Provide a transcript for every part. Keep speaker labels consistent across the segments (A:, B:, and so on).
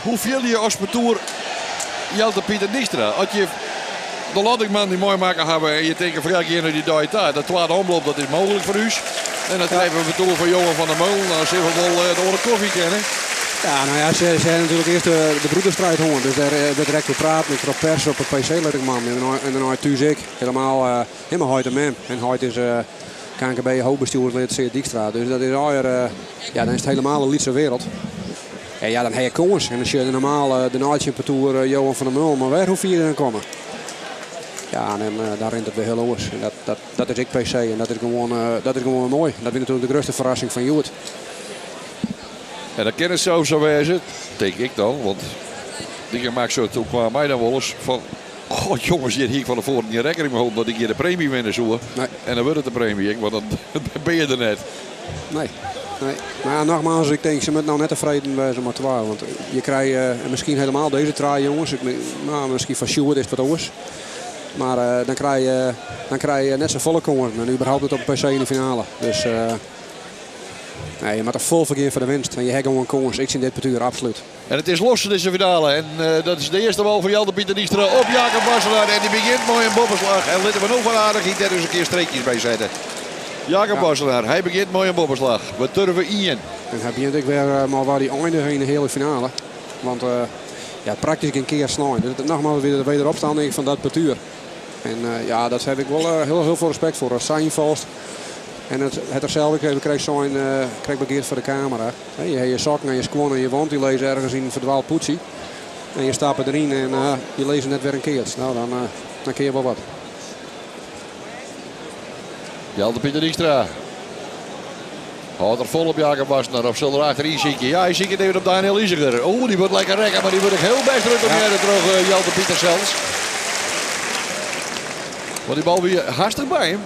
A: Hoe fiele je as partoer Jelte Pieter Dijkstra? As je de lotting moandei meimakke hawwe en je tinke fan ja, ik gean nei dy dei ta. De twadde omloop dat is mooglik foar ús. En dan treffe we partoer fan Johan van der Meulen. Dan sille we wol de oare kofje kinne.
B: Ja, nou ja, se hawwe natuerlik earst de broederstrijd hân. Dus dêr wurdt direkt oer praat. Ik troch pers op de PC lit ik man. En dêrnei thús ek. Helemaal, helemaal heit en mem. En heit is KNKB hoofdbestuurslid Tseard Dijkstra. Dus dat is allegear, ja, dan is it helemaal in lytse wereld. En ja, dan ha je kâns. En dan sjoch je normaal de neitsje partoer Johan van der Meulen. Mar wer hoe fier je dan komme? Ja, en dan rint it wer hiel oars. En dat is ek PC en dat is gewoan moai. Dat wie natuerlik de grutste ferrassing fan hjoed.
A: En dan kin it sels sa wêze, tink ik dan, want dy maak zo toen kwam my dan wolris fan, God jonges, hjir hie ik fan tefoaren gjin rekkening mei holden dat ik hjir de premie winne soe.
B: Nee.
A: En dan wurdt it de premie ek, want dan bin je der net.
B: Nee, nee. Mar ja, nogmaals, ik tink se moatte no net tefreden wêze mei twa. Want je krije miskien helemaal dizze trije jonges. Ik, nou, miskien foar Sjoerd is it wat oars. Mar dan krije je net safolle kânsen. En überhaupt net op de PC yn de finale. Dus nee, je moatte fol foar gean foar de winst. En je ha gewoan kâns. Ik tsjin dit partoer, absolút.
A: En it is los dizze finale. En dat is de earste bal fan Jelte Pieter Dijkstra op Jacob Wassenaar. En dy begjint mei in boppeslach. En litte we no foar aardichheid dêr ris in kear streekjes by sette. Jacob
B: Ja.
A: Wassenaar, hy begjint mei in boppeslach. We turve ien.
B: En hy begjint ek wer mei waar hy eindige yn de heale finale. Want ja, praktysk gjin kear slein. Dus nogmaals weer de wederopstanding fan dat partuur. En ja, dat haw ik wol hiel, hiel folle respekt foar. As sa ynfalst. En it hat er sels ek even krekt sein, krekt by Geert foar de kamera. Je ha je sokken en je skuon en je want, dy lizze ergens yn in ferdwaald pûdsje. En je stappe deryn en je lizze net wer in keats. No, dan kin je wol wat.
A: Jelte Pieter Dijkstra. Hâldt er fol op Jacob Wassenaar of sil er achteryn sykje? Ja, hy siket even op Daniel Iseger. Oeh, dy wurdt lekker rekke, mar dy wurdt ek hiel bêst retournearre troch Jelte Pieter sels. Want dy bal wie hastich by him.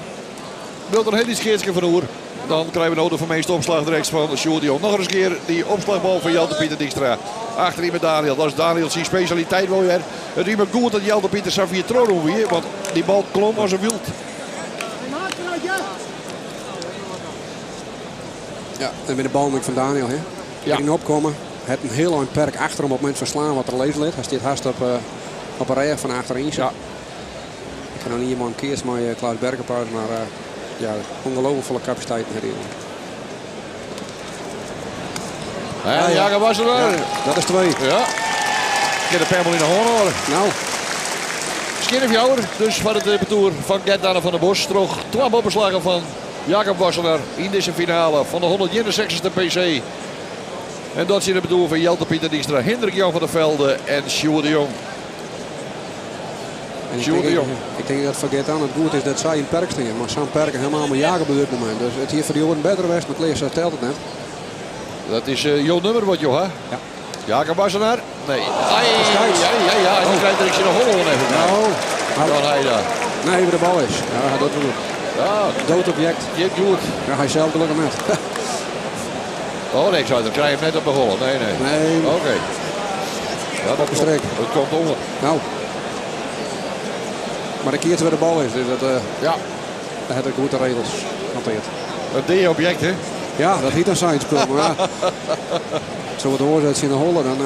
A: Bliuwt der in hiel lyts keatske fan oer. Dan krije we no de ferminste opslach direkt fan Sjoerd de Jong. Noch ris in kear dy opslachbal fan Jelte Pieter Dijkstra. Achteryn met Daniel. Dat is Daniel syn spesjaliteit wol wer. It wie mar goed dat Jelte Pieter sa fier trochrûn wie, want dy bal klom as in wyld.
B: Ja, en by de bal fan Daniel, hè.
A: Ja.
B: Deryn opkomme. Hat in hiel ein perk achter him op it momint fan slaan wat er lizze lit. Hy stiet hast op 'e rêch fan achteryn.
A: Ja.
B: Ik ha noch nea mei him keatst mei Klaas Berkepas, mar ja, ongelooflijk folle kapasiteiten hat hy.
A: En Jacob Wassenaar.
B: Ja, dat is twee.
A: Ja. Kin de pen wol yn de hân hâlde.
B: Nou.
A: Skjinne fjouwer dus foar it partoer fan Gert-Anne van der Bos troch twa boppeslaggen fan Jacob Wassenaar yn dizze finale fan de 161ste PC. En dat tsjin it partoer fan Jelte Pieter Dijkstra, Hindrik Jan van der Velde en Sjoerd de Jong.
B: En ik
A: Sjoerd de
B: tink,
A: Jong.
B: ik tink dat foar Gert-Anne it goed is dat sy yn it perk stean. Mar sa'n perk helemaal mei Jacob op dit momint. Dus it hie foar dy oaren better west, mar klear, sa telt it net.
A: Dat is jo nummer wat jo ha.
B: Ja.
A: Jacob Wassenaar? Nee. Ai,
B: Dat is Gijs.
A: ja, ja, ja. En die
B: Oh.
A: krijgt er iets in de holle even.
B: Nou,
A: Dan hij daar.
B: Nee, even de bal is. Ja, dat is goed.
A: Ja.
B: Dood object.
A: Jip goed.
B: Ja, hij zelf gelukkig net.
A: Oh nee, ik zou het krijg hem net op de holle. Nee, nee.
B: Nee.
A: Oké. Ja, dat
B: Op de streek.
A: komt, dat komt onder.
B: Nou. Maar de keert waar de bal is, dus dat,
A: Ja.
B: daar heb ik goed de regels hanteerd.
A: Het D-object, hè?
B: Ja, dat heet dan science spul, maar ja. Zo wat doorzet in de holle, dan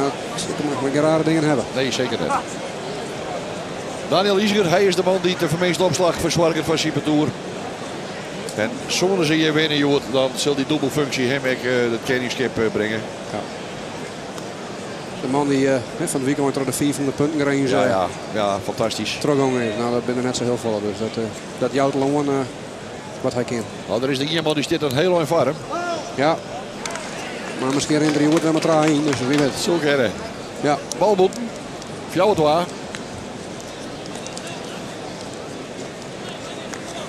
B: mag ik rare dingen hebben.
A: Nee, zeker niet. Daniël Iseger, hy is de man dy't de ferminste opslach fersoarget foar syn partoer. En soene se hjir winne hjoed, dan sil dy dûbelfunksje him ek it keningskip bringe.
B: Ja. De man dy't fan it wykein troch de 500 punten grins
A: Ja, ja, ja, fantastysk.
B: trochgongen is. Nou, dat binne der net sa hiel folle, dus dat jout al oan wat hy kin.
A: Nou, der is der ien man dy stiet in hiel ein foar him.
B: Ja, mar miskien rint er hjoed wer mei twa yn, dus wie wit.
A: Soe kinne.
B: Ja.
A: Bal bûten. 4-2.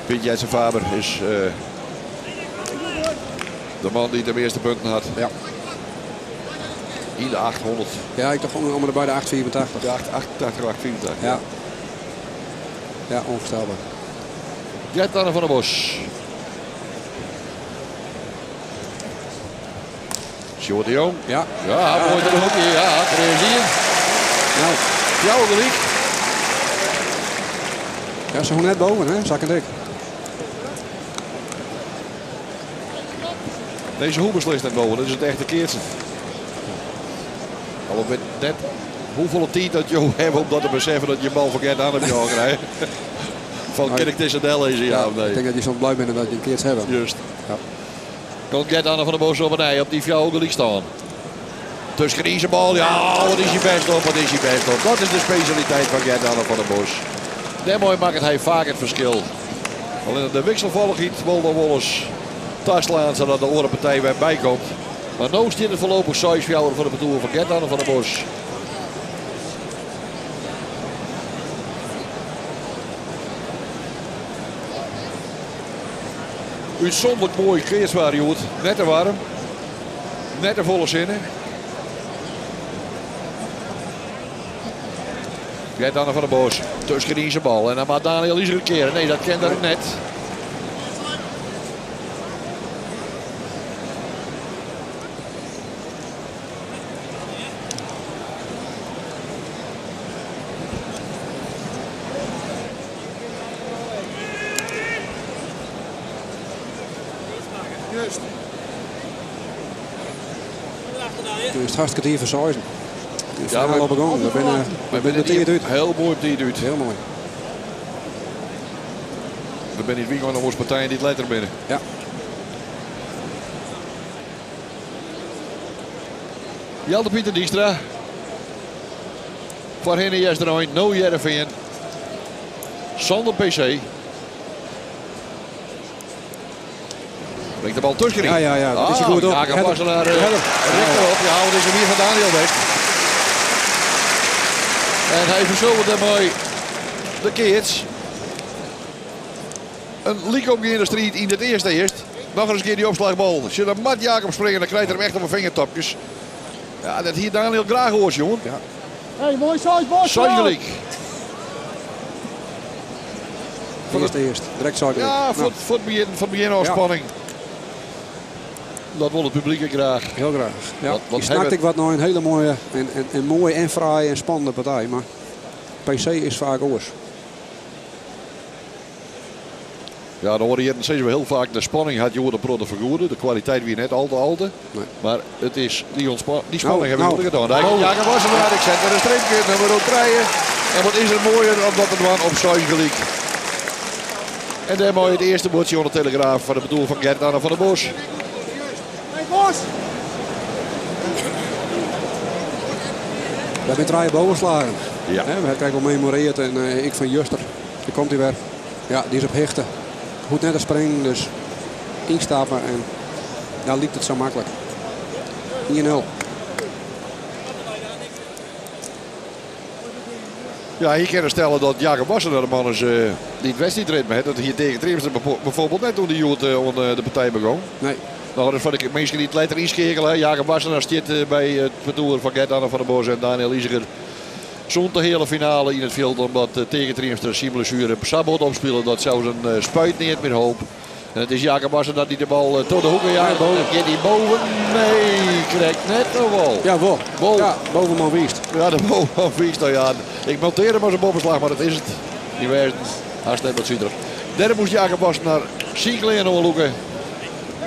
A: Piet Jetsen Faber is de man dy't de measte punten hat.
B: Ja.
A: Yn de 800.
B: Ja, ik tocht om en by de 885.
A: De 888, 885.
B: Ja. Ja, onvoorstelbaar.
A: Gert-Anne van der Bos. Sjoerd de Jong.
B: Ja.
A: Ja, moai troch de hoekje. Ja, kreas dien.
B: Nou.
A: Fjouwer gelyk.
B: Ja, se hoege net boven, hè, Zak en Dick.
A: Nee, se hoege beslist net boven. Dat is it echte keatsen. Al op net hoefolle tiid dat jo hawwe om dat te beseffen dat je bal ferkeard aan op jou krijgen. Fan kin ik dizze dellizze, ja of nee?
B: Ik tink dat je soms blij bent dat je in keats hawwe.
A: Just.
B: Ja.
A: Komt Gert-Anne van der Bos op 'e nij op dy fjouwer gelyk stân. Tusken yn syn bal, ja, wat is hy bêst op, wat is hy bêst op. Dat is de spesjaliteit fan Gert-Anne van der Bos. Dêrmei makket hy faak it ferskil. Allinnich de wikselfallichheid wol noch wolris taslaan sadat de oare partij wer bykomt. Mar no stiet it foarlopich 6-4 foar de partoer fan Gert-Anne van der Bos. Útsûnderlik moai keatswaar hjoed. Net te waarm, net te folle sinne. Gert-Anne van der Bos tusken yn syn bal. En dan moat Daniël Iseger keare. Nee, dat kin der net.
B: Toen is it hast kertier foar seizen. De finale al begûn. We binne, we binne de tiid út.
A: Hiel moai op tiid út.
B: Hiel moai.
A: Der binne yn it wykein noch wolris partijen dy't letter binne.
B: Ja.
A: Jelte Pieter Dykstra. Foarhinne Easterein, no Hearrenfean. Sander PC. Brengt de bal tuskenin.
B: Ja, ja, ja. Dat is hij goed op.
A: Jacob Wassenaar rikt erop. Ja, want is er weer van Daniël west. En hy fersulveret dêrmei de keats. In lykopgeande striid yn it earste earst. Noch ris in kear dy opslachbal. Sjoch, dan moat Jacob springen, dan krijt er him echt op 'e fingertopkes. Ja, dat hie Daniël graach oars sjoen.
B: Ja.
C: Hey, moai seis, moai
A: Seis gelyk.
B: Earst earst, direkt seis gelyk.
A: Ja, foar it begjin, foar it begjin ôf spanning. Dat wol it publyk ek graach.
B: Hiel graach. Ja. Wat snakt ik wat nei in hiele moaie en moai en fraaie en spannende partij, mar PC is faak oars.
A: Ja, de oare jierren sizze we hiel faak, de spanning hat hjoed in protte fergoede. De kwaliteit wie net al te al te.
B: Nee.
A: Mar it is dy dy spanning
B: Nou,
A: hawwe we
B: nou.
A: gedaan. Dijk, Jacob Wassenaar, ik set wer in streepje, nûmer 3. En wat is der moaier om dat te dwaan op seis gelyk. En dêrmei it earste buordsje oan de Telegraaf foar de partoer fan Gert-Anne van der Bos.
C: Bos!
B: We binne trije bovenslagen.
A: Ja.
B: We ha krekt wol memoreard en ik fan juster. Dêr komt hy wer. Ja, dy is op hichte. Hoecht net te springen, dus ynstappe en dan liket it sa maklik. 1-0.
A: Ja, hier kinne stelle dat Jacob Wassenaar de man is dy't it wedstriidritme hat. Dat hie Teake Triemstra bijvoorbeeld net toen dy hjoed oan de partij begûn.
B: Nee.
A: No, dat foar de minsken dy't letter ynskeakele. Jacob Wassenaar stiet by it partoer fan Gert-Anne van der Bos en Daniël Iseger. Sûnt de heale finale yn it fjild omdat Teake Triemstra syn blessuere sa bot opspile dat sels in spuit neat mear holp. En it is Jacob Wassenaar dy't de bal troch de hoeke jaget. Giet hy boven? Nee, krekt net of wol?
B: Ja, wol.
A: Wol.
B: Ja, bovenman wiist.
A: Ja, de bovenman wiist. Nou ja, ik monteer him as in boppeslach, mar dat is it yn wêzen hast net wat suterich. Dêr moast Jacob Wassenaar syn klean oanlûke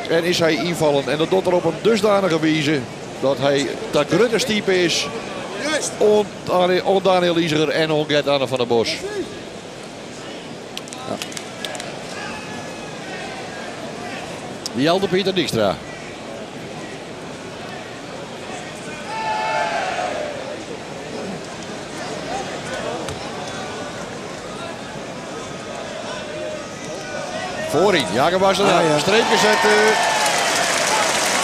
A: en is hy ynfallen. En dat docht er op in dusdanige wize dat hy ta grutte stipe is oan Daniël Iseger en oan Gert-Anne van der Bos.
B: Ja.
A: Jelte Pieter Dijkstra. Voorin, Jacob was er.
B: Ah, ja.
A: Streep gezet.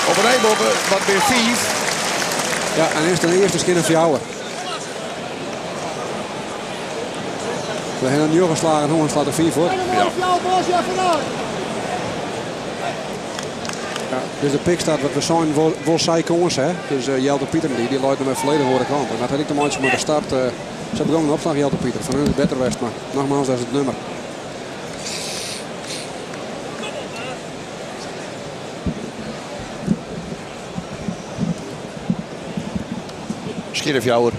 A: Op een rij boven, wat weer 5.
B: Ja, en is de eerste skin een fjouwer. We hebben een geslagen, hongen slaat er 4 voor.
A: Ja.
B: Ja, dus de pik staat wat we zijn wel, wel zij kans, hè. Dus Jelte Pieter die loopt naar mijn volledig horen kant. En dat had ik de maatje met de start. Ze hebben een opslag Jelte Pieter. Van hun is beter west, maar nogmaals, dat is het nummer.
A: Schirrefjouwer.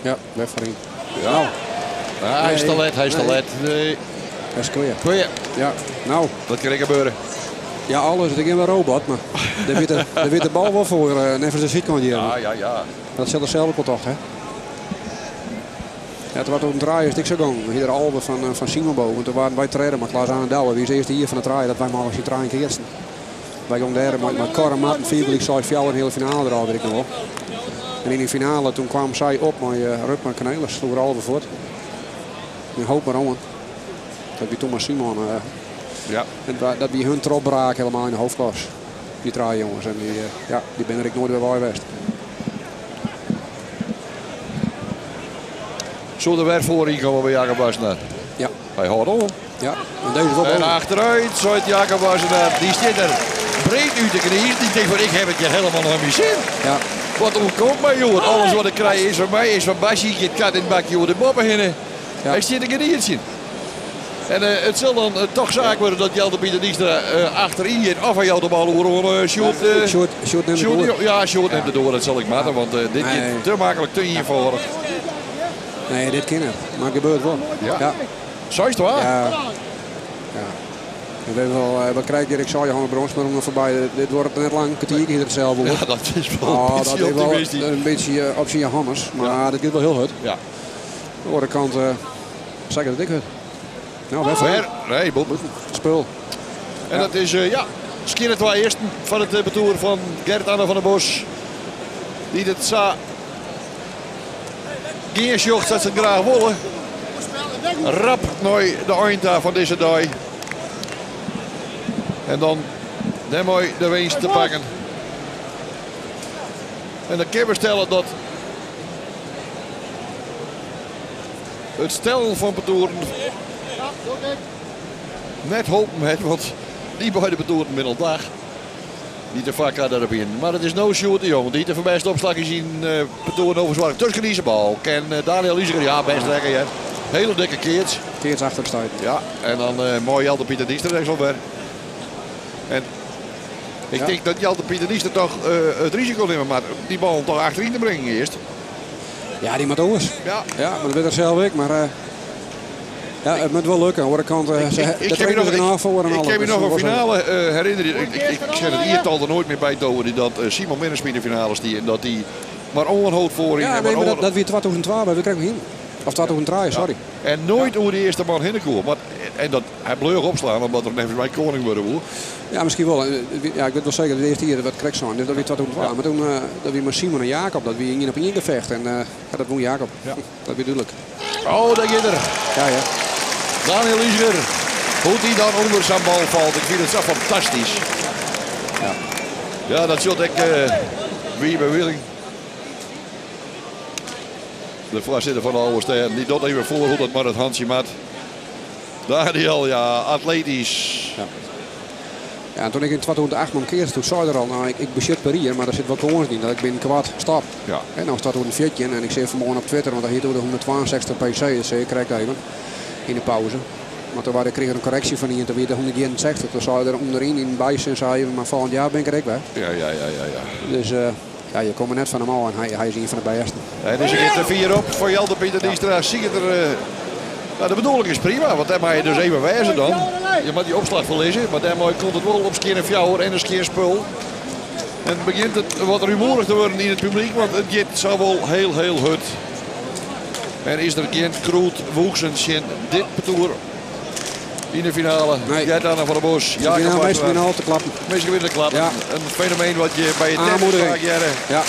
B: Ja, weg voorin.
A: Ja.
B: Nou,
A: Ah, hij is te
B: Nee.
A: let, hij is te
B: Nee.
A: let. Nee.
B: dat is clear.
A: Goeie.
B: Ja, nou.
A: Dat kan ik gebeuren.
B: Ja, alles. Ik ben wel robot, maar daar weet de, daar weet de bal wel voor. Net als de zijkant hier.
A: Ja, ja, ja.
B: Dat zit er zelf ook wel toch, hè? Ja, het wordt op een draai is het ik zo gang. Hier de Albe van Simon boven. Toen waren wij treden, maar Klaas aan en Douwe. Wie is de eerste hier van de draai dat wij maar eens die draai keersten. Wij gingen daar met Cor en Martin, 4 gelijk, 6, 4 in de hele finale er al, weet ik nog wel. En in die finale toen kwam zij op met Rutmer Cornelis, sloeg er Albe voort. En hoop maar om. Dat wie Thomas Simon. En dat wie hun tropbraak helemaal in de hoofdklas. Die draai jongens. En die ben er ik nooit weer bij geweest.
A: Zo de werf voor inkomen bij Jacob Wassenaar.
B: Ja.
A: Hij houdt om.
B: Ja, en deze is wel
A: En
B: boven.
A: achteruit, zo Jacob Wassenaar. Die zit er breed uit de knie. Die denkt van ik heb het je helemaal nog niet zin.
B: Ja.
A: Wat ontkomt mij joh. Want alles wat ik krijg is van mij, is van Basje. Je kat in het bakje joh, de boppen hinnen.
B: Ja.
A: Hij zit er niet in. En het zal dan toch zaak worden dat Jelte Pieter Dijkstra achterin gaat. Of hij jou de bal hoor, Sjoerd,
B: Sjoerd, Sjoerd neemt het
A: Sjoerd,
B: door.
A: ja, Sjoerd neemt het door, dat zal ik maken, want dit
B: Nee.
A: gaat te makkelijk, te eenvoudig.
B: Nee, dit kan het. Maar het gebeurt wel.
A: Ja.
B: Ja.
A: Zo is het waar.
B: Ja. Ja. We hebben wel we krijgen hier, ik zal je gewoon brons, maar om er voorbij. Dit wordt net lang, een kwartier hier hetzelfde wordt.
A: Ja, dat is wel
B: Oh,
A: een
B: dat
A: beetje
B: is wel
A: optimistisch.
B: een beetje op zijn Johannes, maar dat gaat wel heel hard.
A: Ja.
B: De andere kant, zeg ik dat ik het. Nou, weg voor.
A: Ver. Nee, Bob.
B: Spul.
A: En dat is ja, Skinner twee eersten van het betoer van Gert-Anne van der Bos. Die het sa geen jocht dat ze het graag willen. Rap naar de eind daar van deze dag. En dan mooi de winst te pakken. En dan kan we stellen dat het stellen van betoeren net hopen het, want die beide betoeren middel dag. Niet te vaak gaat daarop in. Maar het is no shoot de jongen. Die de voorbijste opslag is in betoeren over zwart. Tussen deze bal. Ken Daniel Iseger, ja, best lekker hè. Hele dikke keerts.
B: Keerts achter de stuit.
A: Ja, en dan mooi Jelte Pieter Dijkstra rechts wel weer. En ik denk dat Jelte Pieter Dijkstra toch het risico neemt, maar die bal toch achterin te brengen eerst.
B: Ja, die moet oors.
A: Ja.
B: Ja, maar dat weet er zelf ik, maar ja, het moet wel lukken. Aan de andere kant ze
A: Ik
B: de
A: heb hier
B: trainer
A: nog,
B: is er voor en
A: ik
B: alles.
A: heb hier
B: Dus
A: nog een
B: dat was
A: finale herinneren. Ik zeg het iertal er nooit meer bij Dover, dat Simon Minnesma in de finale stier en dat die maar onhoud voor
B: Ja,
A: en
B: nee,
A: maar
B: maar
A: onhoud-
B: dat weer 2012, we krijgen hem. Of 2003, sorry.
A: Ja. En nooit hoe de eerste man heen kwam. Maar, en dat, hij bleef opslaan omdat er even bij koning worden woe.
B: Ja, misschien wel. Ja, ik weet wel zeker dat de eerste hier wat correct zijn. Dus dat weer 2012.
A: Ja.
B: Maar toen dat weer met Simon en Jacob, dat we één op één gevecht. En ja, dat won Jacob.
A: Ja.
B: Dat weer duidelijk.
A: Oh, daar gaat er.
B: Ja, ja.
A: Daniel Iseger. Hoe die dan onder zijn bal valt. Ik vind het zo fantastisch.
B: Ja.
A: Ja, dat zult ik wie bij Willing. De voorzitter van de oude ster, die doet even voor hoe dat maar het handje maat. Daniel, ja, atletisch.
B: Ja. Ja, en toen ik in 2008 mijn keer, toen zei er al, nou, ik bezit per hier, maar er zit wel kans in dat ik binnen kwart stap.
A: Ja.
B: En dan staat er een 14 en ik zei vanmorgen op Twitter, want daar hier de 162 PC, dus ik krijg even in de pauze. Maar toen waren, kreeg ik een correctie van hier en toen weer de 161. Toen zei er onderin in bij en zei maar volgend jaar ben ik er ook bij.
A: Ja, ja, ja, ja, ja.
B: Dus ja, je komt er net van hem al en hij is een van de besten.
A: En is er de 4 op voor Jelte Pieter Dijkstra. Zie het er nou, de bedoeling is prima, want daar mag je dus even wijzen dan. Je mag die opslag verliezen, maar daarmee komt het wel op skeer en fjouwer en een skeer spul. En begjint it wat rumoerich te wurden yn it publyk, want it giet sa wol heel, heel hurd. En is der gjin krûd woeksen tsjin dit partoer yn de finale.
B: Nee.
A: Gert-Anne van der Bos,
B: Ze
A: Jacob
B: beginnen
A: Wassenaar.
B: meestal al te klappen.
A: Minsken witte te klappen.
B: Ja.
A: In fenomeen wat je by it tennis
B: Aanmoediging.
A: faak hearre.
B: Ja.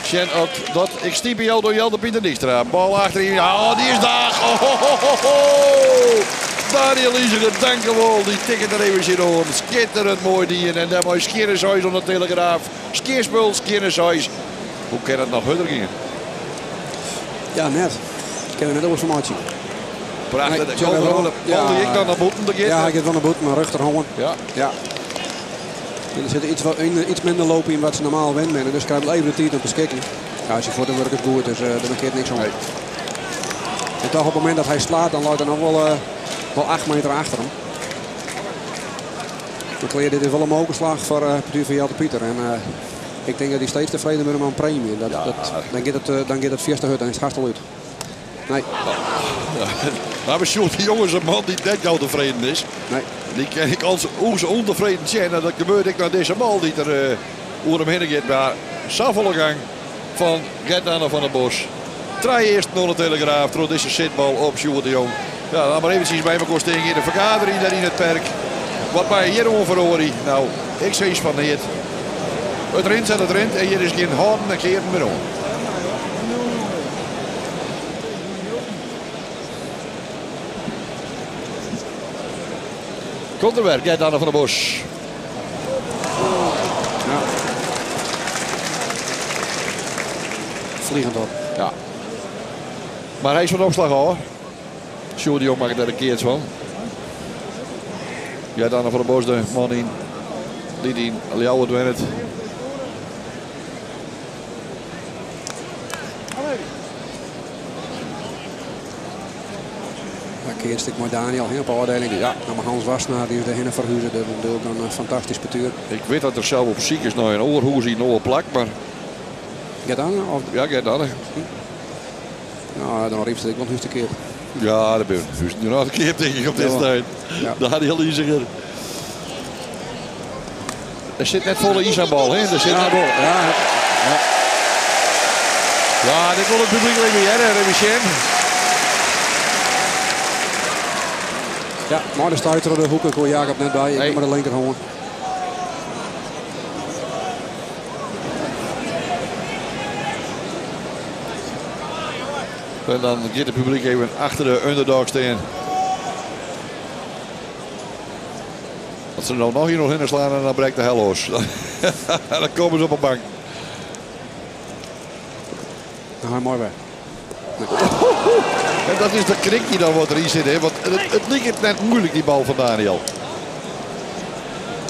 A: Sjen oft dat ik stipe jou door Jelte Pieter Dijkstra. Bal achterin. Ja, oh, die is daar. Oh, ho, ho, ho, ho. Daniel Iseger, dank u wel. Die tikken er even in oor. Skitterend mooi die. En daarmee skeren ze onder de Telegraaf. Skeerspul, skeren ze. Hoe kan het nog harder gaan?
B: Ja, net. Ik ken er net over zo'n maatje.
A: Prachtig.
B: Nee,
A: De
B: John
A: goal
B: Hebron.
A: bal die
B: Ja.
A: ik dan naar boeten.
B: Ja, hij gaat van de boet, maar rechterhand.
A: Ja.
B: Ja. En er zit iets, wat, iets minder lopen in wat ze normaal gewend zijn. Dus krijgt even de tijd om te schikken. Ja, als je voor de werk is goed, dus daar markeert niks om.
A: Nee.
B: En toch op het moment dat hij slaat, dan loopt hij nog wel 8 meter achter hem. Maar Kleer, dit is wel een mokerslag voor het partuur van Jelte Pieter. En ik denk dat hij steeds tevreden met hem aan premie. Dat,
A: Ja.
B: dat, dan gaat het dan gaat het vierste hut en is het hartstikke uit. Nee.
A: Maar we Sjoerd de Jong is een man die net jou tevreden is.
B: Nee.
A: Die ken ik als hoe ze ontevreden zijn. En dat gebeurt ik naar deze bal die er oer hem heen gaat. Maar saffelgang gang van Gert-Anne van der Bos. Draai eerst naar de Telegraaf. Door deze zitbal op Sjoerd de Jong. Ja, dan maar eventjes bij elkaar steken in de vergadering daar in het perk. Wat mij hier onverhoren. Nou, ik zeg iets van niet. Het rint en het rint. En hier is geen houden en keren meer om. Komt er weer, Gert-Anne van der Bos.
B: Ja. Vliegend op.
A: Ja. Maar hij is van de opslag hoor. Sjoerd de Jong maakt daar een keertje van. Gert-Anne van der Bos, de man in. Die die Ljouwert wint.
B: Ja, keerst ik maar Daniel heen op de afdeling.
A: Ja.
B: Nou, maar Hans Wassenaar die is daarheen verhuizen. Dat is natuurlijk een fantastisch partuur.
A: Ik weet dat er zelf op ziek is naar een oorhoes in een plak, maar
B: Gert-Anne? Of...
A: Ja, Gert-Anne.
B: Nou, dan riep ze ik wel een keer.
A: Ja, dat ben ik nu nog een keer denk ik op deze
B: Ja.
A: tijd.
B: Ja.
A: Daniel Iseger. Er zit net volle Isabal, hè? Er zit
B: Ja,
A: net...
B: bol. Ja.
A: Ja. Ja, dit wil het publiek even weer, hè, Remy.
B: Ja, maar de stuiter op de hoek, ik hoor Jacob net bij. Ik
A: Nee.
B: maar de linkerhand.
A: En dan gaat het publiek even achter de underdog staan. Als ze er nou nog hier nog in slaan en dan breekt de hel los. Dan komen ze op een bank.
B: Nou, mooi weg. Nee.
A: En dat is de knik die dan wat erin zit. Hè? Want het lijkt net moeilijk, die bal van Daniel.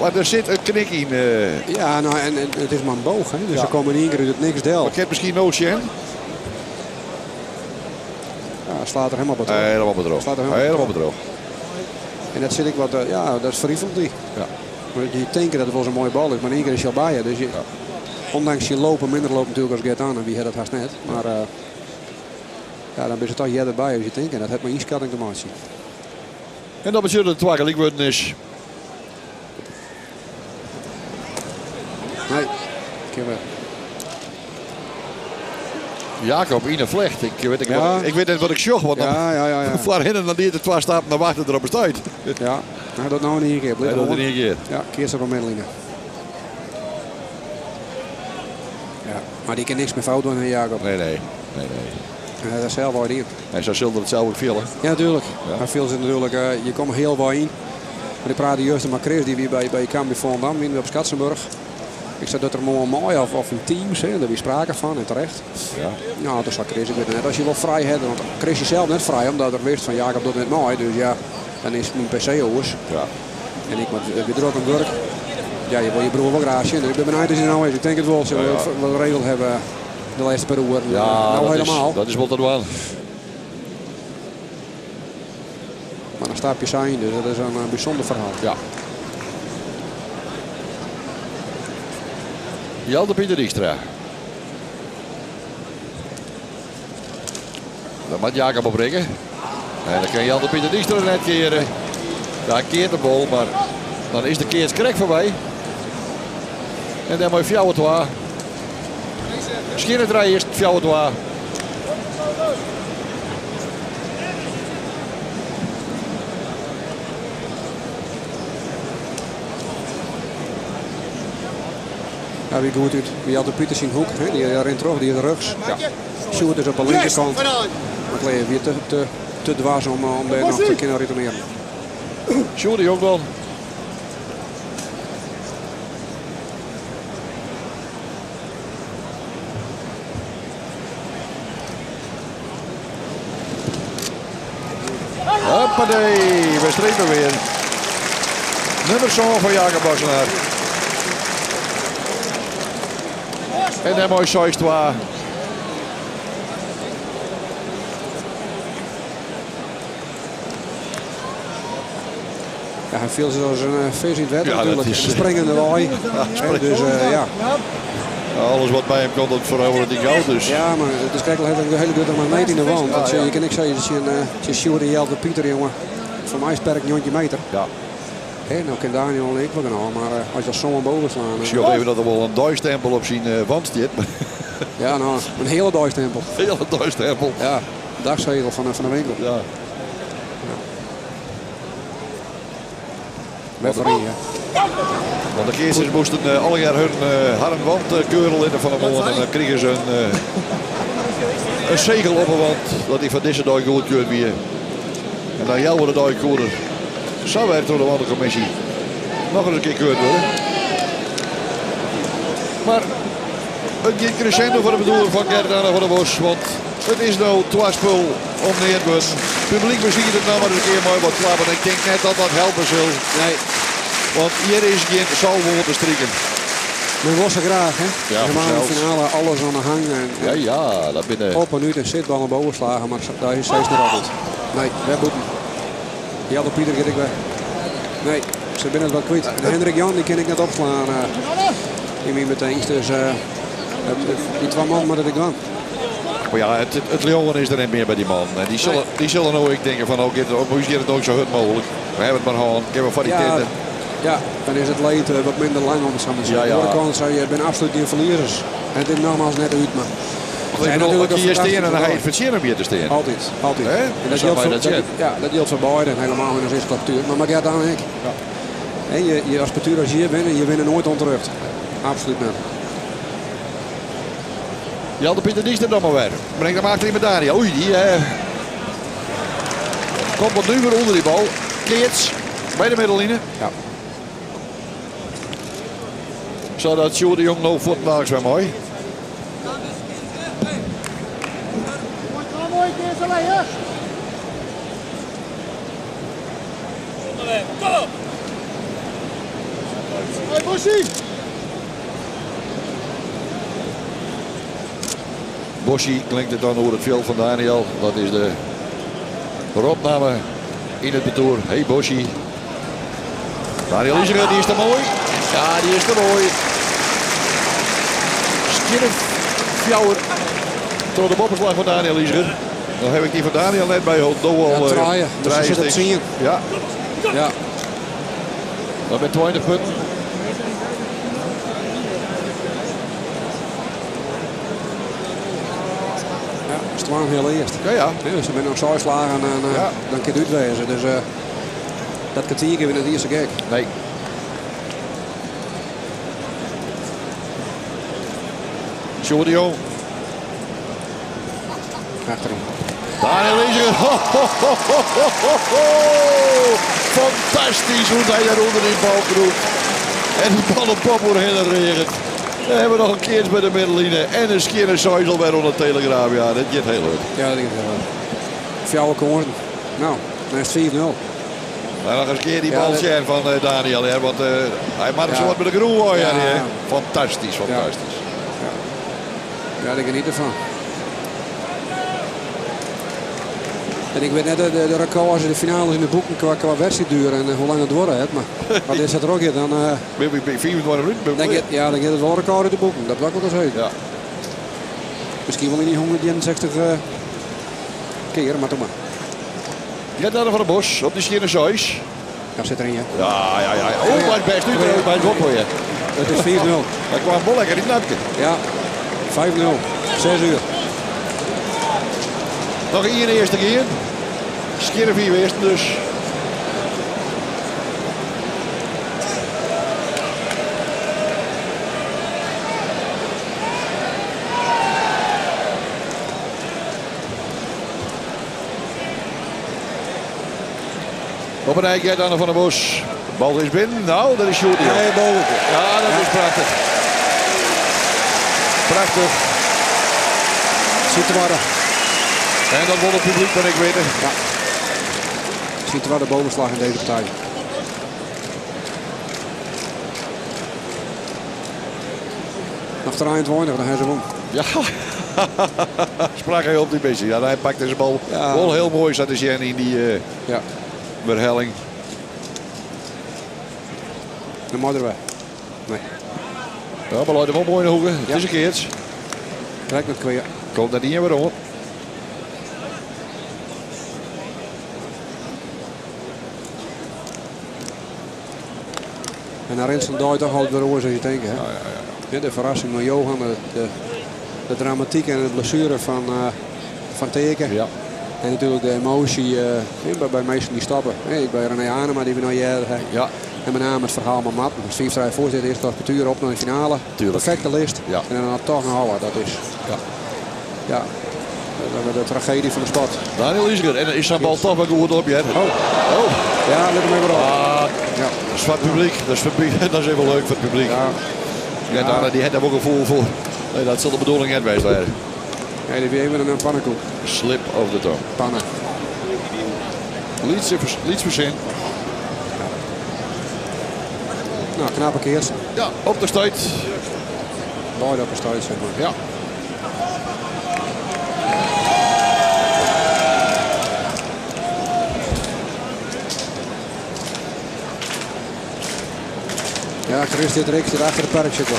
A: Maar er zit een knik in.
B: Ja, nou, en het is maar een boog. Hè? Dus
A: Ja.
B: ze komen in één keer uit het niks del.
A: Maar ik heb misschien no Shen.
B: Ja, slaat er helemaal bedroog.
A: Helemaal bedroog.
B: Slaat er helemaal
A: Helemaal
B: bedroog.
A: bedroog.
B: En dat zit ik wat, ja, dat is verrieveld die.
A: Ja.
B: Want je denkt dat het wel zo'n mooie bal is, maar in één keer is hij al bij je. Dus je,
A: Ja.
B: ondanks je lopen, minder lopen natuurlijk als Gert-Anne, wie had dat haast net. Maar ja, dan ben je toch jij erbij als je denkt. En dat heeft maar inschatting te maken.
A: En dat betekent dat het twee gelijk worden is.
B: Nee, keer weer.
A: Jacob in een vlecht. Ik weet, ik,
B: Ja.
A: wat, ik weet net wat ik zocht. Want dan
B: Ja, ja, ja, ja.
A: voor hen en dan die de twee stappen naar wachten erop is uit.
B: Ja, nou, dat nou in één keer.
A: Nee, dat in één keer.
B: Ja, keer ze op middeline. Ja, maar die kan niks meer fout doen, hè, Jacob.
A: Nee, nee. Nee, nee.
B: Ja, dat is zelf wel in.
A: Hij zou zilver het zelf ook veel, hè?
B: Ja, natuurlijk.
A: Ja.
B: Hij viel ze natuurlijk, je komt heel wat in. Maar ik praatte juist met Chris, die weer bij Cambuur Volendam, winnen op Schatzenburg. Ik zei dat er mooi mooi of in teams, hè, daar was sprake van en terecht.
A: Ja.
B: Nou, toen zei Chris, ik weet het net als je wel vrij hebt, want Chris is zelf net vrij, omdat er wist van Jacob doet net mooi. Dus ja, dan is het mijn PC oors.
A: Ja.
B: En ik moet weer druk aan het werk. Ja, je wil je broer wel graag zien. Ik ben benieuwd als hij nou is. Ik denk het wel, ze
A: Ja, ja.
B: wel geregeld hebben de laatste paar uur.
A: Ja,
B: nou
A: dat
B: helemaal.
A: Is, dat is wel te doen.
B: Maar dan stap je zijn, dus dat is een bijzonder verhaal.
A: Ja. Jelte Pieter Dijkstra. Dat moet Jacob opbrengen. En dan kin Jelte Pieter Dijkstra net keare. Ja, keart de bal, mar dan is de keats krekt foarby. En dêrmei 4-2. Skjinne trije is 4-2.
B: Ja, wie goed út. Wie Jelte Pieter syn hoek. Hè? Dy rint troch, dy is rjochts. Ja. Sjoerd is op de linkerkant. Mar Kleef wie te, te, te dwaas om, om dêr noch te kinnen retournearjen.
A: Sjoerd de Jong dan. Hoppatee, we strepen weer. Nummer 7 van Jacob Wassenaar. En dan mooi 6-2.
B: Ja, hy fielt sich as in eh, vis yn it wetter ja, natuerlik. Is, springende wei. Ja, dus uh, ja.
A: Alles wat by him komt, dat feroveret hy gau. Dus.
B: Ja, mar it is krekt al in hiele grutte magneet yn de wand. Ja, ja. Je kin ek sizze tsjin, uh, tsjin Sjoerd en Jelte Pieter, jonge. Foar my is perk 90 meter.
A: Ja.
B: Hè, no kin Daniel ek wol genôch, mar uh, as je sân boven slaan.
A: Ik sjoch even dat der wol in deistempel op syn uh, wand stiet.
B: ja, no, in hiele deistempel.
A: Hiele deistempel.
B: Ja, dagzegel fan, fan de winkel.
A: Ja. Want de keatsers moasten eh, allegear hun, eh, harren wand eh, keuren litte fan 'e moarn. En dan krigen se in, in segel op 'e wand dat dy foar dizze dei goedkeurd wie. En dan healwei de dei koe er sa wer troch de wantenkommisje noch ris in kear keurd wurde. Mar it giet crescendo foar de bedoeling fan Gert-Anne van der Bos. Want it is no twa spul om neat wurden. Publyk besiket it no mar ris in kear mei wat klappen. Ik tink net dat dat helpe sil.
B: Nee.
A: Want hjir is gjin salve oan te striken.
B: Men wol sa graach, hè?
A: Ja,
B: Helemaal in de
A: fansels.
B: finale alles oan de hang. En,
A: Ja, ja, dat binne...
B: Op en út en sitballen boven slagen, mar daar is steeds nog altijd. Nee, wer bûten. Jelte Pieter giet ek wer. Nee, se binne it wat kwyt. En Hendrik Jan die kin ik net opslaan uh, yn myn betingst. Dus uh, dy twa man moatte it dwaan.
A: Maar ja, it leauwen is der net mear by dy man. En dy sille, dy sille no ek tinke fan, oh, giet, oh, giet it no sa hurd mooglik. We hawwe it mar hân, kinne we foar dy
B: Ja,
A: tinte.
B: ja, dan is it leed eh, wat minder lang om it sa mar te
A: Ja,
B: sizzen.
A: ja.
B: Oare kant, sy binne absolút gjin ferliezers. En it is nogmaals net út, mar
A: Want ik bedoel, as je hjir stean, dan ha je it fertsjinne om hjir te stean.
B: Altyd, altyd.
A: Hè?
B: En dat
A: Sa
B: jildt
A: mei
B: foar,
A: dat
B: dat,
A: sjen.
B: ja, dat jildt foar beide en helemaal yn as earste partoer. Mar mei Gert Anne ek. Hè, je, je as partoer as hjir binne, je winne noait ûnterjocht. Absolút net.
A: Jelte Pieter Dijkstra dan mar wer. Bringt him achteryn by Daniel. Oei, dy eh, komt wat nuver ûnder dy bal. Keats by de middelline.
B: Ja.
A: Sadat Sjoerd de Jong no fuortendaliks wer mei.
C: Mooi, mooi, hè. Kom op! Hey, Bossie!
A: Bossie klinkt it dan oer it fjild fan Daniel. Dat is de ropnamme yn it partoer. Hey Bossie. Daniel Iseger, dy is te moai. Ja, dy is te moai. Skjinne fjouwer troch de boppeslach fan Daniel Iseger. Dan haw ik dy fan Daniel net byholden. Do al
B: Ja, trije. Dus
A: trije
B: se sit op
A: stiks.
B: tsien.
A: Ja.
B: Ja.
A: Dat binne 20 punten.
B: Ja, is twa hiel earst.
A: Ja, ja.
B: Ja, dus se binne noch seis slagen en
A: Ja.
B: dan kin it út wêze. Dus uh, dat kertier we net iens sa gek.
A: Nee. Sjoerd de Jong.
B: Achterin.
A: Daniel Iseger. Ho, ho, ho, ho, ho, ho, ho. Fantastysk hoe't hy dêr ûnder dy bal krûpt. En dy bal op pop oerhinne reaget. Dan hawwe we noch in keats by de middelline. En in skjinne seis alwer oan de telegraaf. Ja, dat giet hiel hurd.
B: Ja, dat giet hiel hurd. Fjouwer kânsen. No, dan is it 5-0.
A: Maar noch ris in kear dy
B: Ja,
A: bal
B: dat-
A: sjen fan eh, Daniel. Hè, want eh, hy moat
B: Ja.
A: sa wat by de grûn wei.
B: Ja.
A: hè. Fantastysk, fantastysk.
B: Ja, dêr geniet derfan. En ik wit net de rekords en de finales yn de boeken kwa, kwa wedstriidduer en eh, hoe lang it duorre hat. Mar as dit sa trochgiet, dan, uh,
A: Ben je 25 minuten?
B: dan, giet, ja, dan giet it wol rekord út de boeken. Dat wol ik wol ris weten.
A: Ja.
B: Miskien wol yn dy 161 uh, kear, mar doe mar.
A: Gert-Anne van der Bos op die skjinne 6.
B: Ja, sit erin, ja.
A: Ja, ja, ja. Oh, maar best uit, bij het op, ja.
B: Het is 4-0.
A: Hij kwam wel lekker in het napje.
B: Ja, 5-0. 6 uur.
A: Nog één eerste keer. Skjinne 4 eerste dus. Op een eigen Anne van der Bos. De bal is binnen. Nou, dat is Sjoerd.
B: Nee, boven.
A: Ja, dat is prachtig. Prachtig.
B: Ziet er waar.
A: En dat wil het publiek, ben ik weten.
B: Ja. Ziet er waar de bovenslag in deze partij. Nog 23, dan hebben ze won.
A: Ja. Sprak hij op die missie. Ja, hij pakt deze bal.
B: Ja.
A: Wel heel mooi zat de Jenny in die
B: Ja.
A: herhaling.
B: Dan moet er weg. Nee.
A: Ja, maar laat hem wel mooi in de hoeken. Het
B: Ja.
A: is een keertje.
B: Trek met kweer.
A: Komt daar niet meer om.
B: En dan rent zo'n duit toch altijd weer oor, zou je denken. Hè?
A: Ja, ja, ja.
B: Ja, de verrassing van Johan, de dramatiek en de blessure van Teken.
A: Ja.
B: En natuurlijk de emotie bij mensen die stappen. Hè, bij René Anema die we nog jaren hebben.
A: Ja.
B: En met name het verhaal met Matt. Dus 5-3 voorzitter, eerst partuur op naar de finale.
A: Tuurlijk.
B: Perfecte list.
A: Ja.
B: En dan toch nog houden. Dat is
A: Ja.
B: ja, de tragedie van de sport.
A: Daniel Iseger. En is zijn bal toch wel goed op, ja.
B: Oh.
A: Oh.
B: Ja, let hem even op.
A: Ah,
B: Ja.
A: dat is voor het publiek. Dat is even leuk voor het publiek.
B: Ja.
A: Ja, Dana, die heeft daar ook een gevoel voor. Nee, dat zal de bedoeling net geweest zijn.
B: Ja, die weer even een pannenkoek.
A: Slip of the tongue.
B: Pannen.
A: Liets verzin.
B: Nou, knappe keers.
A: Ja, op de stuit.
B: Beide op de stuit, zeg maar.
A: Ja.
B: Ja, Chris, dit reeks zit achter het park zit wel.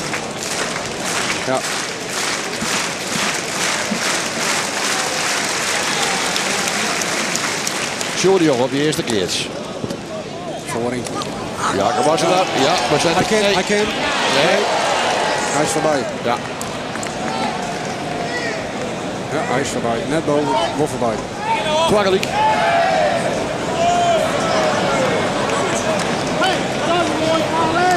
B: Ja.
A: Sjoerd de Jong op die eerste keer.
B: Voorin.
A: Ja, was er daar. Ja, we zijn
B: Hij kan,
A: nee.
B: hij kan.
A: Nee.
B: Hij is voorbij.
A: Ja.
B: Ja, hij is voorbij. Net boven, wel voorbij.
A: Twagelik.
C: Hey, dat is een mooi bal, hè.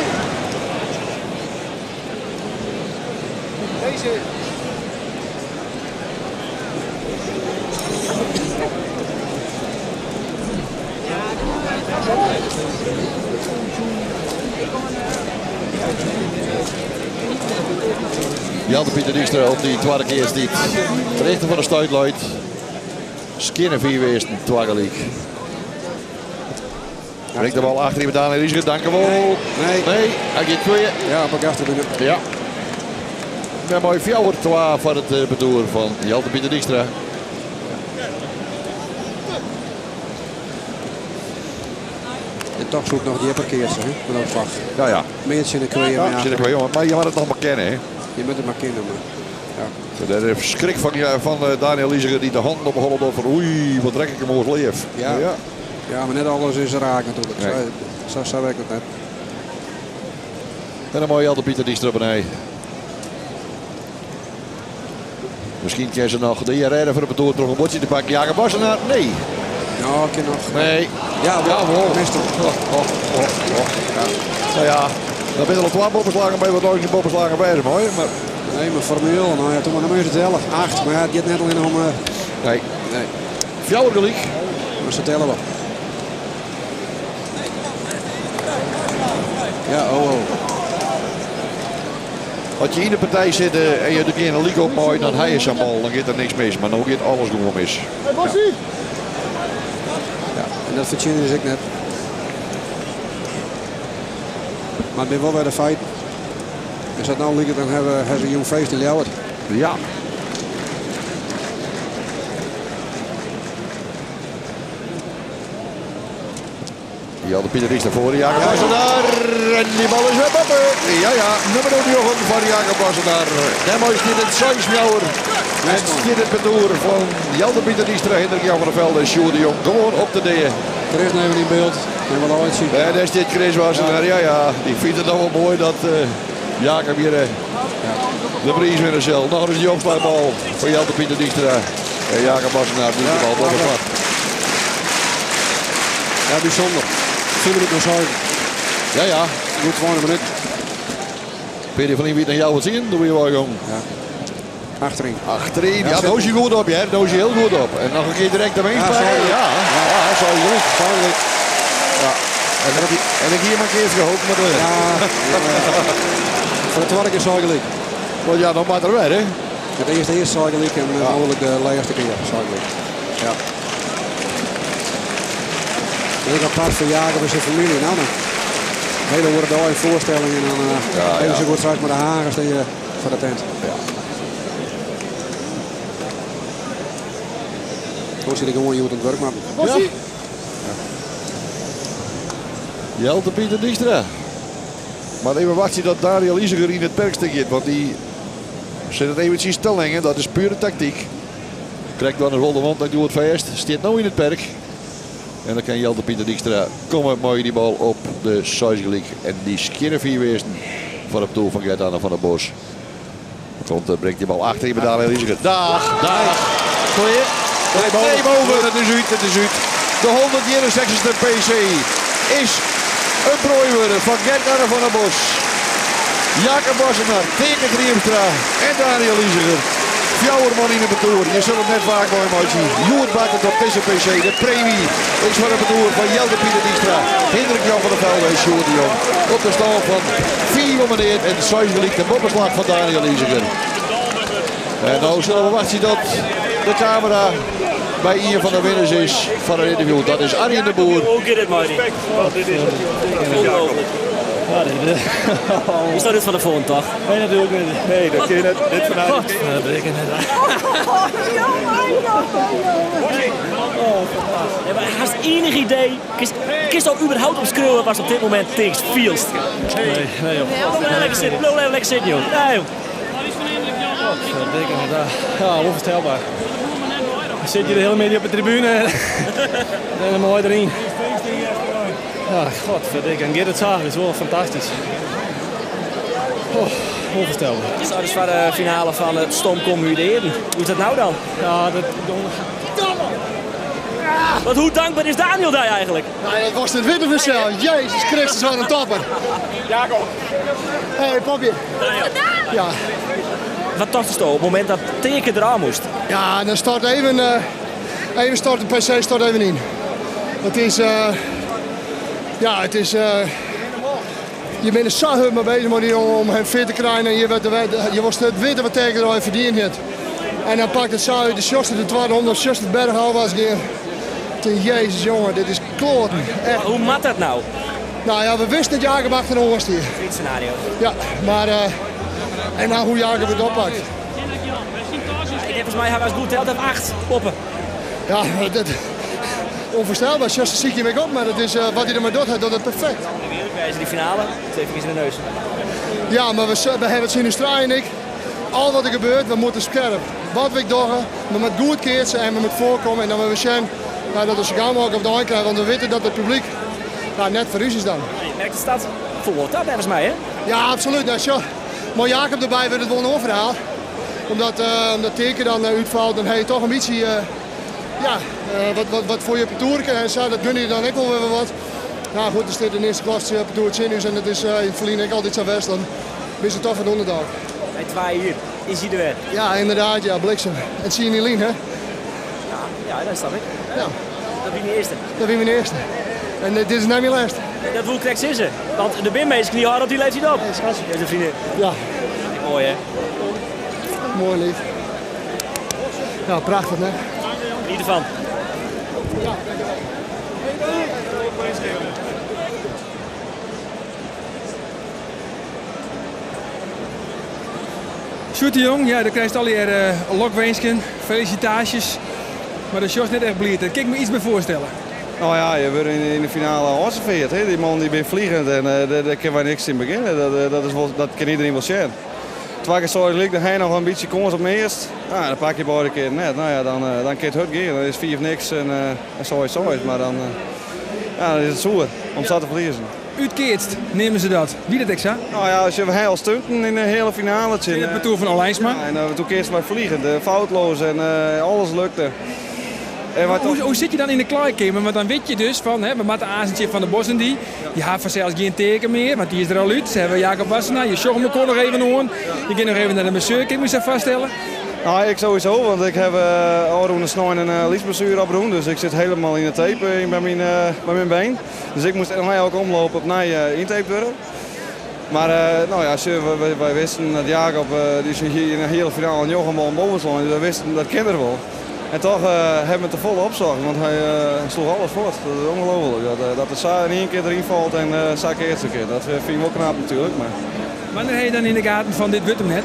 C: Deze.
A: Jelte Pieter Dijkstra op die tweede keer is dit. Terecht van de stuitluid. Skinner vier weersten, Twagelik. Brengt de bal achter iemand aan en Rieser, dank u wel.
B: Nee.
A: Nee, hij gaat twee.
B: Ja, pak achter binnen.
A: Ja. Ja, mooi fjouwer twa voor het bedoer van Jelte Pieter Dijkstra.
B: En toch zoekt nog die parkeerse, hè, met opslag.
A: Ja, ja.
B: Meer in de kweeën,
A: Ja,
B: maar ja.
A: zit ik wel, jongen. Maar je moet het nog maar kennen, hè.
B: Je moet het maar kennen, maar. Ja.
A: Daar is schrik van Daniel Iseger die de hand op de hollen van oei, wat trek ik hem over het leef.
B: Ja.
A: Ja.
B: Ja, maar net alles is raak natuurlijk.
A: Nee.
B: Zo werkt het net.
A: En een mooie Jelte Pieter Dijkstra erbij. Misschien kan ze nog de IRR voor het bedoel terug een bordje te pakken. Jacob Wassenaar? Nee.
B: Ja, ik ken nog.
A: Nee.
B: Ja, wel.
A: Ja, wel.
B: Tenminste.
A: Oh, oh, oh, oh.
B: Ja.
A: Nou ja, daar ben je al 12 boppenslagen bij, wat nooit geen boppenslagen bij zijn, mooi. Maar
B: Nee, maar formeel, nou ja, toen maar dan is het 11, 8, maar ja, het gaat net alleen om...
A: Nee.
B: Nee.
A: Fjouwer gelijk.
B: Maar ze tellen wel. Ja, oh, oh.
A: Als je in de partij zit en je doet een keer een leak op mooi, dan hij is aan bal, dan gaat er niks mis. Maar dan gaat alles gewoon mis.
C: Hey, Bossie!
B: Ja, en dat verdienen ze ik net. Maar het ben wel bij de feit. Als dat nou liep, dan hebben ze een jong feest in Ljouwert.
A: Ja. Die had de Pieter Ries daarvoor. Jacob Wassenaar. En die bal is weer boppen. Ja, ja. Nummer 9 van Jacob Wassenaar. Daar is dit het Saismjouwer. En stiet it partoer fan Jelte Pieter Dykstra, Hindrik Jan van der Velde en Sjoerd de Jong gewoan op de dea.
B: Chris even yn byld. En wat uitsien.
A: En daar stiet Chris Wassenaar. Ja, ja, die vindt het nog wel mooi dat Jacob hier de prijs winnen zal. Nog eens die opslagbal van Jelte Pieter Dykstra. En Jacob Wassenaar doet de bal boven pad.
B: Ja, bijzonder. 4 minuten nog 7.
A: Ja, ja.
B: Goed 20 minuten.
A: Peter van Lienwiet naar jou wat zien. Doe je wel, jong.
B: Ja. Achterin.
A: Achterin. Ja, daar is hij goed op, hè. Daar is hij heel goed op. En nog een keer direct ermee
B: Ja,
A: spelen.
B: sorry.
A: Ja, ja, sorry.
B: Sorry.
A: Ja. En dan en ik hier maar een keer gehoopt, maar door.
B: Ja, voor de tweede keer zo gelijk.
A: Want ja, dan maar er weer, hè.
B: Het eerste is zo gelijk en
A: Ja.
B: mogelijk de laatste keer zo gelijk. Ja. En ik apart voor Jacob en zijn familie. Nou, dan hele worden daar in voorstelling en dan
A: Ja,
B: even
A: ja.
B: zo goed straks met de hagers die, voor de tent.
A: Ja.
B: Hoe zit ik gewoon hier aan het werk, maar.
A: Ja. Jelte Pieter Dykstra. Maar even wachten dat Daniel Iseger in het perkstuk zit, want die zit het eventjes te lengen. Dat is pure tactiek. Krijgt dan een rolde wand, dat doet het vast. Zit nou in het perk. En dan kan Jelte Pieter Dykstra komen mooi die bal op de Zuidsgelijk. En die skinne vier wezen van het doel van Gert-Anne van der Bos. Komt, brengt die bal achter in bij Daniel Iseger. Dag, dag.
B: Kleer.
A: Nee, boven. Het is uit, het is uit. De 161ste PC is een prooi worden van Gert-Anne van der Bos. Jacob Wassenaar, Teake Triemstra en Daniel Iseger. Fjouwerman in de parcours. Je zult het net vaak mooi mooi zien. Joert Bakker op deze PC. De premie is voor het parcours van Jelte Pieter Dykstra, Hindrik Jan van der Velde en Sjoerd de Jong. Op de stand van 4 om en 6 gelijk de boppenslag van Daniel Iseger. En nou zullen we wachten dat de camera bij een van de winnaars is van het interview. Dat is Arjen de Boer.
D: Hoe gaat het, Marty?
E: Dit is
D: Ongelooflijk.
E: Ja, dit,
D: Is dat dit van de volgende toch?
E: Nee, natuurlijk niet. Nee, dat kun je net, net vanuit. God, dat betekent net.
D: Ja, maar haast enig idee. Kist al überhaupt op schreeuwen was op dit moment niks feelst.
E: Nee, nee joh.
D: Blijf lekker zitten, blijf lekker zitten joh. Nee joh.
E: Dat betekent net. Ja, onvoorstelbaar. Dan zit je de hele middag op de tribune en helemaal mooi erin. Ja, godverdikke. En Gerrit Zaag is wel fantastisch. Oh, onvoorstelbaar.
D: Dit is dus voor de finale van het Stoomkom Huurderen. Hoe is dat nou dan?
E: Ja, dat...
D: Want hoe dankbaar is Daniel daar eigenlijk?
C: Nou, dat was het witte verschil. Jezus Christus, wat een topper. Jacob. Hey, Popje. Ja.
D: Wat dacht je op het moment dat Teake eraan moest?
C: Ja, dan start even, even start de PC stort even in. Het is, ja, het is, je bent er zo hard mee bezig maar die om hem fit te krijgen en je, weet, je was het weten wat tegen hij verdiend heeft. En dan pakt het zo uit de Sjoster de tweede 100, Sjoster berg al was keer. Jezus jongen, dit is kloten. Echt.
D: Hoe mat dat nou?
C: Nou ja, we wisten dat Jacob achter ons hier.
D: Dit scenario.
C: Ja, maar en nou hoe Jacob het oppakt.
D: Ik heb volgens mij hij was goed telt, heeft 8 poppen.
C: Ja, dat, onvoorstelbaar. Sjoster ziek je weer op, maar dat is, wat hij er maar doet, hij doet het perfect.
D: Wij die finale, 2 vingers in de neus.
C: Ja, maar we hebben het zien in en ik. Al wat er gebeurt, we moeten scherp. Wat we doen, we moeten goed keersen en we moeten voorkomen. En dan moeten we zien nou, dat we zo gauw mogelijk op de hand krijgen. Want we weten dat het publiek nou, net voor u is dan.
D: Je merkt de stad vol wordt dat volgens mij, hè?
C: Ja, absoluut. Nou, zo. Maar Jacob erbij wordt het wel een verhaal. Omdat, omdat Teake dan uitvalt, dan heb je toch een beetje ja, wat voor je parcours en zo. Dat gun je dan ook wel weer wat. Nou goed, er zit in eerste klas parcours in en dat is in het verleden ook altijd zo best. Dan is het toch een donderdag.
D: Bij 2 uur is hij er weer.
C: Ja, inderdaad, ja, bliksem. En zie je niet lien, hè?
D: Ja, ja, dat snap ik.
C: Ja.
D: Dat ben je eerste.
C: Dat ben mijn eerste. En dit is nou mijn laatste.
D: Dat wil ik zitten. Want de binmeester knie hard op, die leeft hij op. Ja, is een vriendin.
C: Ja.
D: Mooi, hè?
C: Mooi, lief. Ja, prachtig, hè?
D: Geniet ervan.
C: Ja,
E: Sjoerd de Jong, ja, daar krijg je al lokwensken, felicitaties. Maar de Jos net echt blierd. Dat kan ik me iets bij voorstellen.
F: Nou ja, je wordt in de finale afgeserveerd. Hè? Die man die bent vliegend en daar kunnen wij niks in beginnen. Dat, dat, is wel, dat kan iedereen wel zien. Twa kear seis lyk, dan ha je noch in bytsje kâns op meast. Nou, dan pak je beide kearen net. Nou ja, dan, dan kin it hurd gean. Dan is fiif niks en seis seis. Mar dan, ja, dan is it soer om sa te ferliezen.
G: Útkeatst, neame se dat. Wie dat ek sa?
F: Nou ja, als je we al stunten in de hele finale.
G: Tsjin it partoer fan Olijnsma.
F: Ja, en toen keatsten wy vliegend, foutloos en alles lukte. En wat
G: Hoe sit je dan yn de klaaikeamer? Want dan wit je dus fan, hè, we moatte aanst tsjin Van der Bos en dy. Dy ha fansels gjin Teake mear, want dy is der al út. Se hawwe Jacob Wassenaar, je sjogge mekoar noch even oan. Je gean noch even nei de masseur, kin ik my sa foarstelle.
F: Nou, ik sowieso, want ik heb ôfrûne snein in liesblessuure oprûn. Dus ik sit helemaal yn de tape by myn been. Dus ik moast nei elke omloop opnij yntaped wurde. Mar nou ja, sjoch, wy wisten dat Jacob, dy is yn de hiele finale njoggen ballen boven slein, dus wy wisten dat kin er wol. En toch hawwe we te folle opsocht, want hy sloech alles fuort. Dat is ongelooflik, dat er sa yn ien kear deryn falt en sa keatse kin. Dat fyn ik wol knap natuerlik. Mar...
G: Wannear ha je dan yn de gaten fan dit wurdt him net?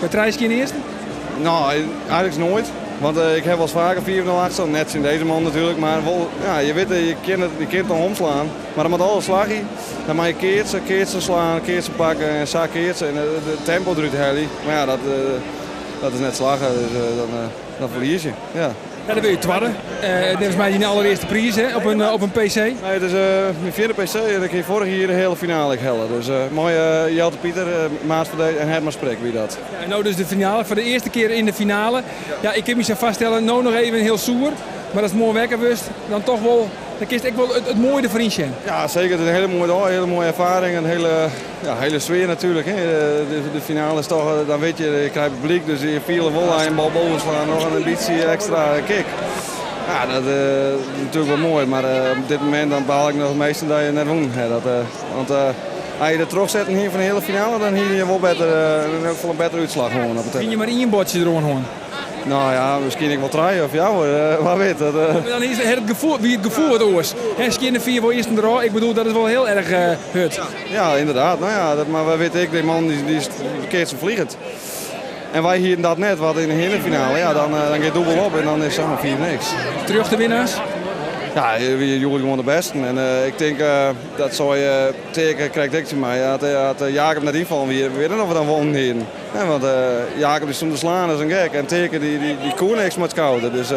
G: By trije skjinne earsten?
F: Nou, eigentlik noait. Want ik ha wolris faker 5-0 achter, net tsjin dizze man natuerlik, mar wol, ja, je witte, je kin it, je kin it noch omslaan. Mar dan moat alles slagje. Dan moat je keatsen, keatsen slaan, keatsen pakken en sa keatsen en it tempo derút helje. Mar ja, dat is net slagge, dus dan ferlies je. Ja.
G: Ja, dan wurd je twadde. Neffens my dyn allerearste priis, hè, op in PC.
F: Nee, it is myn fjirde PC en ik hie foarich jier de hiele finale ek helle. Dus mei Jelte Pieter, Maat van Dijk en Herman Sprik wie dat.
G: Ja, en no dus de finale, foar de earste kear yn de finale. Ja, ik kin my sa foarstelle, no noch even hiel soer, mar ast moarn wekker wurdst, dan toch wol, dan kinst ek wol it moaie derfoar ynsjen.
F: Ja, seker. It is in hiele moaie dei, in hiele moaie erfaring, in hiele, ja, hiele sfear natuerlik. Hè. De finale is toch, dan wit je, je krijgt publyk, dus je fiele wol in bal boven slaan noch in bytsje ekstra kick. Ja, dat is natuerlik wol moai, mar op dit momint dan baal ik noch it measte dat je net wûn ha. Dat, want as je der trochsetten hie fan de hiele finale, dan hie je wol better, in elk gefal in bettere útslach hân op it
G: Hie je mar ien buordsje deroan hân?
F: Nou ja, miskien ek wol trije of fjouwer, wa wit. Dat,
G: Maar dan is het gefoel, wie it gefoel wat oars. Hè, skjinne fiif wol earsten derôf, ik bedoel, dat is wol hiel erch hurd.
F: Ja, ynderdaad. Nou ja, dat, mar wa wit ek, dy man dy is keatsen vliegend. En wy hienen dat net, wat yn de hiele finale. Ja, dan giet dûbel op en dan is samar fiif niks.
G: Terjochte winnaars?
F: Ja, wie hjoed gewoan de bêsten. En ik tink, dat sei Teake krekt ek tsjin my, at Jacob net ynfallen wie, we witte net of we dan wûn hienen. Ja, want Jacob dy stond te slaan as in gek en Teake dy koe niks mei it skouder. Dus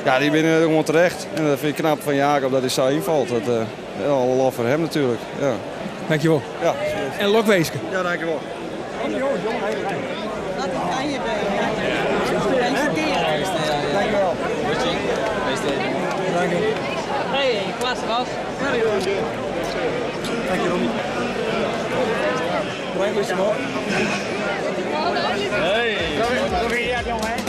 F: ja, dy binne gewoan terecht. En dat fyn ik knap fan Jacob dat hy sa ynfalt. Dat, alle lof foar him natuerlik. Ja.
G: Dankjewol.
F: Ja.
G: En lokwinske.
F: Ja, dankjewol.
H: Hey, klasse was.
E: Hey.